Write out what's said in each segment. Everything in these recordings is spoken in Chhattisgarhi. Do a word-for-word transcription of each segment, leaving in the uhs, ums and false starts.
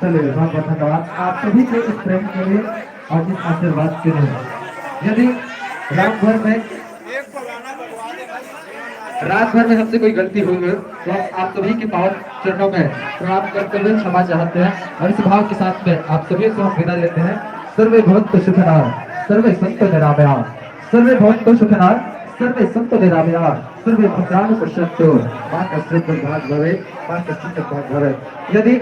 चलिए, बहुत बहुत धन्यवाद आप सभी के इस प्रेम के लिए और इस आशीर्वाद के लिए। यदि रात भर में, रात भर में हमसे कोई गलती हुई हो, तो हम आप सभी के पावन चरणों में प्रणाम करते हुए क्षमा चाहते हैं और इस भाव के साथ में आप सभी से हम विदा लेते हैं। सर्वे भवन्तु सुखिनः, सर्वे सन्तु निरामयाः, सर्वे भवन्तु सुखिनः, सर्वे सन्तु निरामयाः, सर्वे भद्राणि पश्यन्तु, माँ कश्चित दुर्भाग भवे, माँ कश्चित दुर्भाग भवे। यदि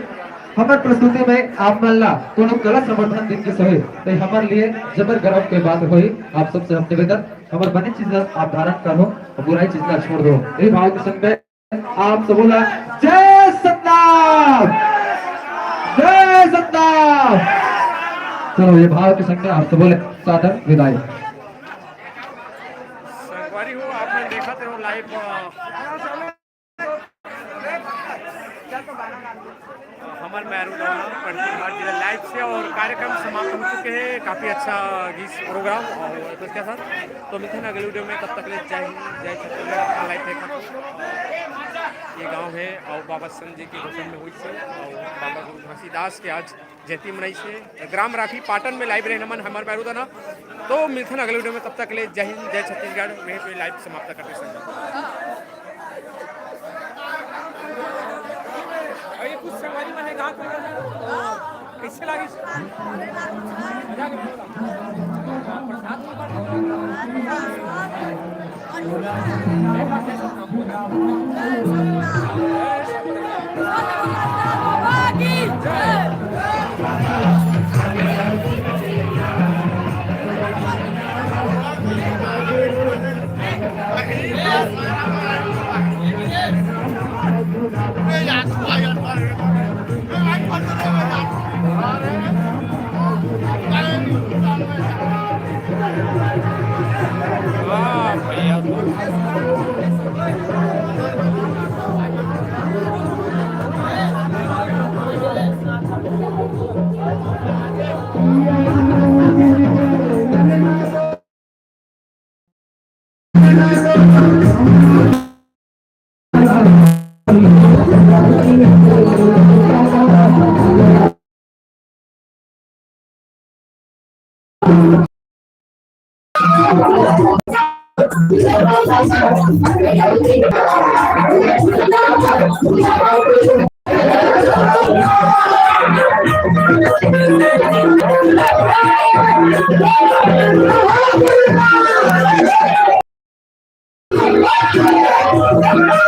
हमर प्रस्तुति में आप मन ला कोनो कला संवर्धन दिन के सही, तो हमर लिए जबर गौरव के बात होई। आप सबसे हम निवेदन, हमर बने चीज ला आप धारण करो और बुराई चीज ला छोड़ दो। यही भाव के संग में आप सब बोला, जय सतनाम, जय सतनाम। चलो, ये भाव के संग में आप सब बोले सादर विदाई। संगवारी हो, आप मन देखत रहो लाइव, अ, हमर मैरू डौना पंडित कुमार जी लाइव से, और कार्यक्रम समाप्त हो चुके हैं। काफ़ी अच्छा गीत प्रोग्राम और तो क्या सर, तो मिलते हैं अगले वीडियो में। तब तक ले जय हिंद, जय छत्तीसगढ़। अपना लाइव देखा ये गांव है और बाबा संत जी के भजन में हुई से और बाबा गुरु घासीदास के आज जयंती मनाई से। ग्राम राठी पाटन में लाइव रहे हमन हमर मैरू डौना। तो मिलते हैं अगले वीडियो में, तब तक ले जय हिंद, जय छत्तीसगढ़। वहीं पे लाइव समाप्त करते हैं। अरे कुछ संगवारी मन हे, कहाँ खड़ा है? कैसे लागिस? मजा आ गया। प्रसाद